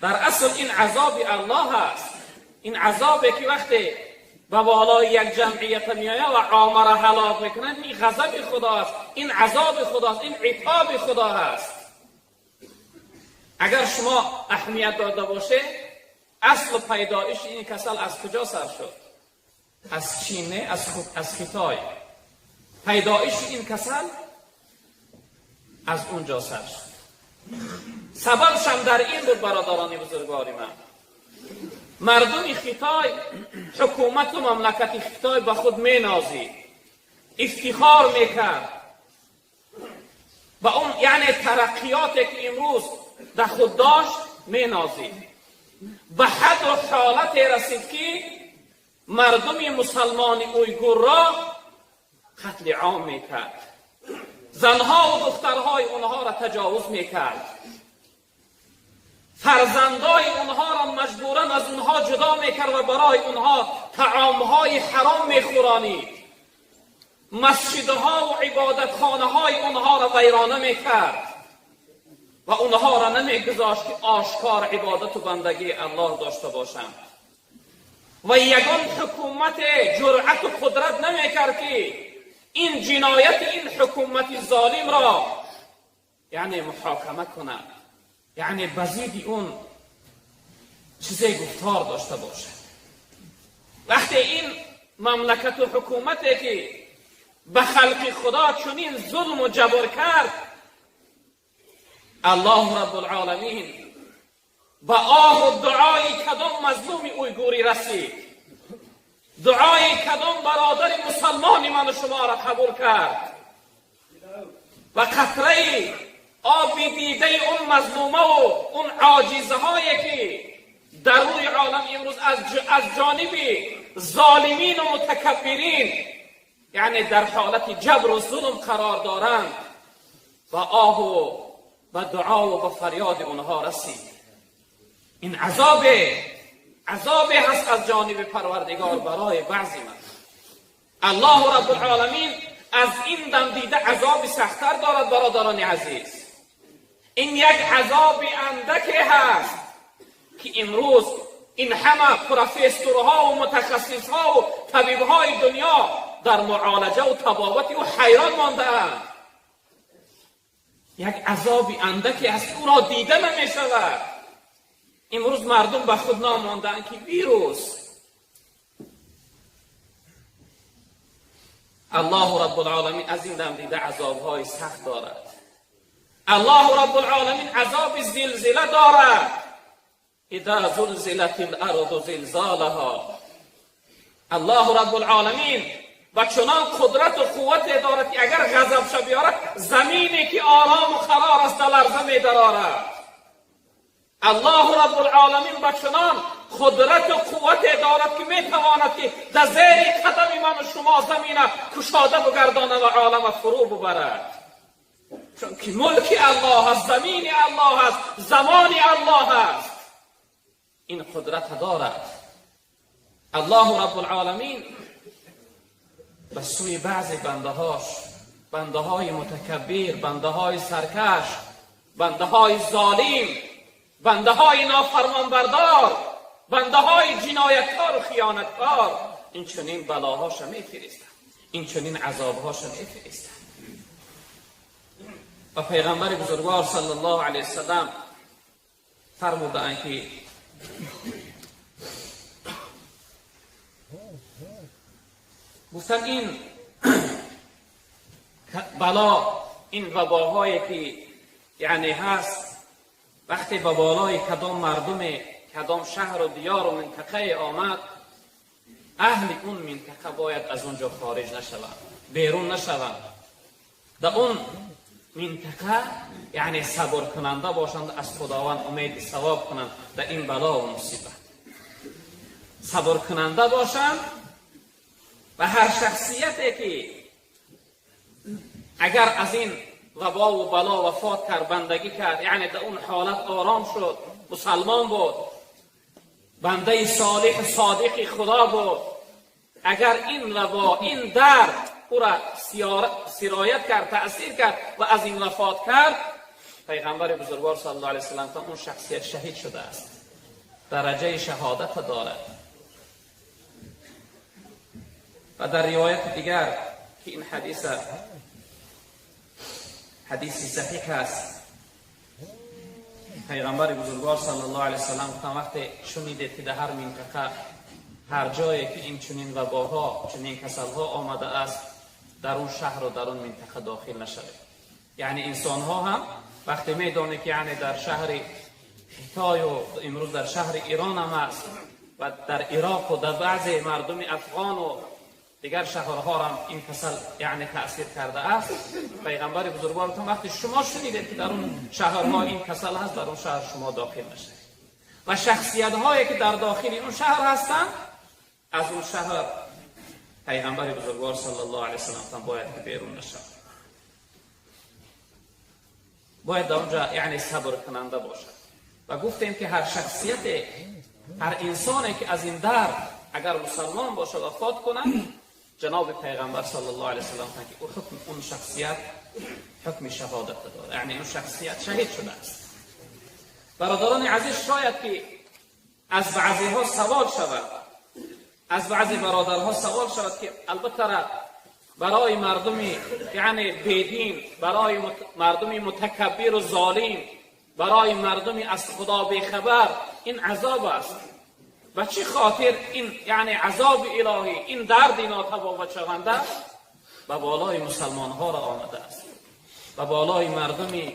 Дар асл ин азоби Аллоҳ аст. Ин азобе ки вақте ба болои як ҷамъият меояд ва омаро ҳалок мекунад, ин ғазаби Худост, ин азоби Худост, ин иқоби Худо аст. Агар шумо аҳамият дода бошед, асл пайдоиши ин касал аз куҷо сар шуд? Аз Чин, не, аз Хитой. Пайдоиши ин касал аз он ҷо сар шуд. Сабабшам дар ин буд, бародарони бузургвори ман, мардуми Хитой, ҳукумату мамлакати Хитой ба худ менозид, ифтихор мекард ба он, яъне тараққиёте ки имрӯз дар худ дошт менозид. Ба ҳадду ҳолате расид, ки мардуми мусалмони уйгурро қатли ом мекард, занҳову духтарҳои онҳоро таҷовуз мекард, фарзандои онҳоро маҷбуран аз онҳо ҷудо мекард ва барои онҳо таомҳои ҳаром мехӯронид, масҷидҳову ибодатхонаҳои онҳоро вайрона мекард ва онҳоро намегузошт, ки ошкор ибодату бандагии Аллоҳ дошта бошанд. Ва ягон ҳукумате ҷуръату қудрат намекард, ки ин ҷинояти ин ҳукумати золимро, яъне, муҳокима кунад, яъне ба зидди он чизе гуфтор дошта бошад. Вақте ин мамлакату ҳукумате ки ба халқи Худо чунин зулму ҷабр кард, Аллоҳ Раббулъоламин ба оҳу дуои кадом мазлуми уйгурӣ расид, дуои кадом бародари мусалмони ману шуморо қабул кард ва қатраи оби дидаи он мазлумаву он оҷизаҳое ки дар рӯи олам имрӯз аз ҷониби золимину мутакаббирин, яъне, дар ҳолати ҷабру зулм қарор доранд, ба оҳу ба дуову ба фарёди онҳо расид. Ин азобе ҳаст аз ҷониби Парвардигор барои баъзи ман. Аллоҳу Раббулъоламин аз ин дам дида азоби сахттар дорад. Бародарони азиз, ин як азоби андаке ҳаст, ки имрӯз ин ҳама профессорҳову мутахассисҳову табибҳои дунё дар муолаҷаву табобати ӯ ҳайрон мондаанд. Як азоби андаке аст, ӯро дида намешавад. Имрӯз мардум ба худ номондаанд, ки вирус. Аллоҳу Раббулъоламин аз ин дам дида азобҳои сахт дорад. Аллоҳу Раббулъоламин азоби зилзила дорад. Иза зулзилат ларду зилзолаҳо. Аллоҳу Раббулъоламин ва чунон қудрату қуввате дорад, ки агар ғазабша биёрад, замине ки орому қарор аст, да ларза медарорад. Аллоҳу Раббулъоламин ба чунон қудрату қуввате дорад, ки метавонад, ки дар зери қадами ману шумо замина кушода бугардонад ва олама фурӯ бубарад, чунки мулки Аллоҳ аст, замини Аллоҳ аст, замони Аллоҳ аст. Ин қудрата дорад Аллоҳу Раббулъоламин. Ба сӯи баъзе бандаҳош, бандаҳои мутакаббир, бандаҳои саркаш, бандаҳои золим, бандаҳои нофармонбардор, бандаҳои ҷинояткору хиёнаткор ин чунин балоҳоша мефиристад, ин чунин азобҳоша мефиристад. Ва пайғамбари бузургвор саллаллоҳу алайҳи васаллам фармудаанд, ки гуфтанд, ин бало, ин вабоҳое ки, яъне, ҳаст, вақте ба болои кадом мардуме, кадом шаҳру диёру минтақае омад, аҳли он минтақа бояд аз он ҷо хориҷ нашаванд, берун нашаванд, дар он минтақа, яъне, сабркунанда бошанд, аз Худованд умеди савоб кунанд, дар ин балову мусибат сабркунанда бошанд. Ва ҳар шахсияте ки агар аз ин вабову бало вафот кард, бандагӣ кард, яъне дар он ҳолат ором шуд, мусалмон буд, бандаи солиҳу содиқи Худо буд, агар ин вабо, ин дард ӯра сироят кард, таъсир кард ва аз ин вафот кард. پیغمبر بزرگوار صلی الله علیه و سلم اون شخصیت شهید شده است، درجه شهادت دارد. و در روایت دیگر که این حدیث حدیث صحیح است، پیغمبر بزرگوار صلی الله علیه و سلم گفتند وقتی شنیدید که در هر منطقه، هر جایی که این چنین وباها، چنین کسلها آمده است، در اون شهر و در اون منطقه داخل نشوید. یعنی انسان ها هم وقتی میدانه که یعنی در شهر خیتای و امروز در شهر ایران هم است و در عراق و در بعضی مردم افغان و دیگر شهرها هم این کسل یعنی تأثیر کرده است، پیغمبر بزرگوار وقتی شما شنیدید که در اون شهرها این کسل هست، در اون شهر شما داخل نشوید. و شخصیت هایی که در داخل اون شهر هستند، از اون شهر پیغمبر بزرگوار صلی الله علیه و سلم باید که بیرون نشود، باید در اونجا یعنی صبر کننده باشد. و گفتیم که هر شخصیت، هر انسانی که از این درد اگر مسلمان باشد وفات کند، جناب پیغمبر صلی الله علیه و سلم که او حکم اون شخصیت حکم شهادت داره، یعنی اون شخصیت شهید شده است. برادران عزیز، شاید که از بعضی ها سوال شود، از بعضی برادرها سوال شود که البته برای مردم یعنی بیدین، برای مردم متکبر و ظالم، برای مردم از خدا بیخبر این عذاب است. و چه خاطر این یعنی عذاب الهی، این درد ناتباوت شونده به بالای مسلمان ها را آمده است، به بالای مردم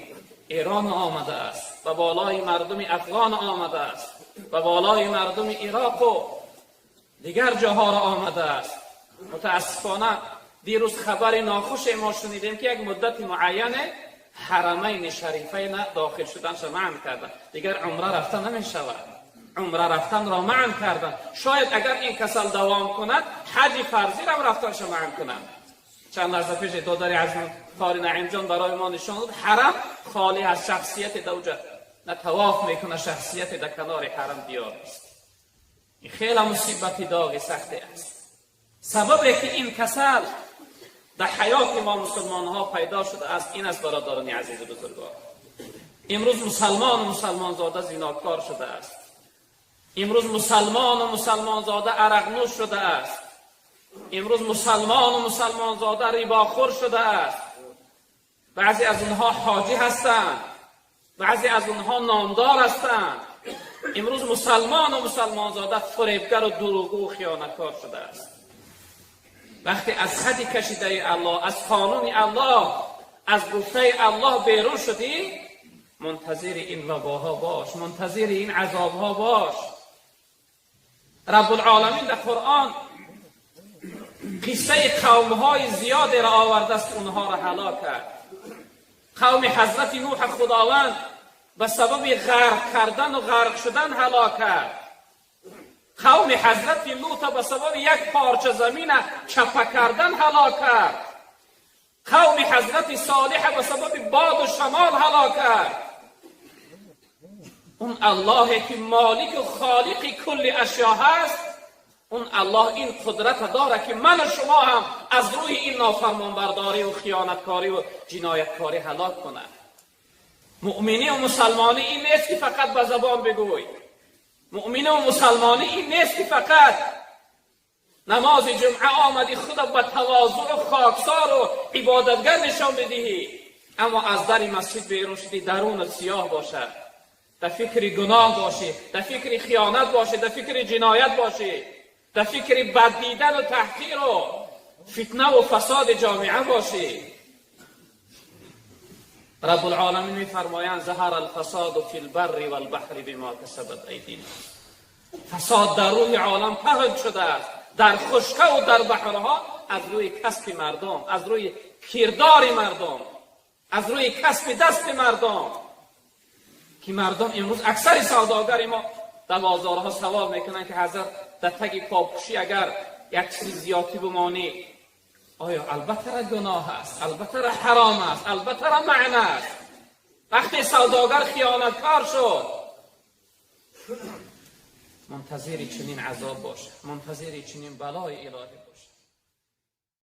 ایران آمده است، به بالای مردم افغان آمده است، به بالای مردم عراق و دیگر جاها را آمده است. متاسفانه دیروز خبر ناخوش ما شنیدیم که یک مدت معین حرمین شریفین داخل شدن را منع کردن، دیگر عمره رفتن نمی شود، عمره رفتن را منع کردن. شاید اگر این کسل دوام کند حج فرضی را رفتنش منع کنند. چند لحظه پیش دادر عزیز قاری نعیم جان برای ما نشان داد حرم خالی از شخصیت دوجه، نه طواف میکنه شخصیت در کنار حرم دیار است. این خیلی مصیبت داغ سختی است. سبب که این کسل در حیات ما مسلمان ها پیدا شده است این است برادران عزیز بزرگوار. امروز مسلمان و مسلمان زاده زیناکار شده است. امروز مسلمان و مسلمان زاده عرق نوش شده است. امروز مسلمان و مسلمان زاده رباخور شده است. بعضی از اونها حاجی هستند، بعضی از اونها نامدار هستند. امروز مسلمان و مسلمان زاده فریبگر و دروغگو و خیانتکار شده است. وقتی از خط کشیده الله، از قانون الله، از گفته الله بیرون شدی، منتظر این وباها باش، منتظر این عذابها باش. رب العالمین در قرآن قصه قومهای زیادی را آورده است، اونها را هلاک کرد. قوم حضرت نوح خداوند به سبب غرق کردن و غرق شدن هلاک کرد. قوم حضرت لوط به سبب یک پارچه زمین چپه کردن هلاک کرد. قوم حضرت صالح به سبب باد و شمال هلاک کرد. اون الله که مالک و خالق کل اشیا هست، اون الله این قدرت داره که من و شما هم از روی این نافرمانبرداری و خیانتکاری و جنایتکاری هلاک کند. مؤمنی و مسلمانی این نیست که فقط به زبان بگوی. مؤمن و مسلمانی این نیست که فقط نماز جمعه آمدی خود به تواضع و خاکسار و عبادتگر نشان بدهی، اما از در مسجد بیرون شدی درون سیاه باشد، در فکر گناه باشی، در فکر خیانت باشی، در فکر جنایت باشی، در فکر بد دیدن و تحقیر و فتنه و فساد جامعه باشی. رب العالمین میفرمایند ظهر الفساد فی البر والبحر بما کسبت ایدینا. فساد در روی عالم پهن شده است، در خشکه و در بحرها، از روی کسب مردم، از روی کردار مردم، از روی کسب دست مردم. که مردم امروز اکثر سوداگر ما در بازارها سوال میکنن که حضرت در تگ پاپوشی اگر یک چیز زیادی بمانی آیا البته را گناه است، البته را حرام است، البته را معنی است. وقتی سوداگر خیانتکار شد، منتظر چنین عذاب باشه، منتظر چنین بلای الهی باشه.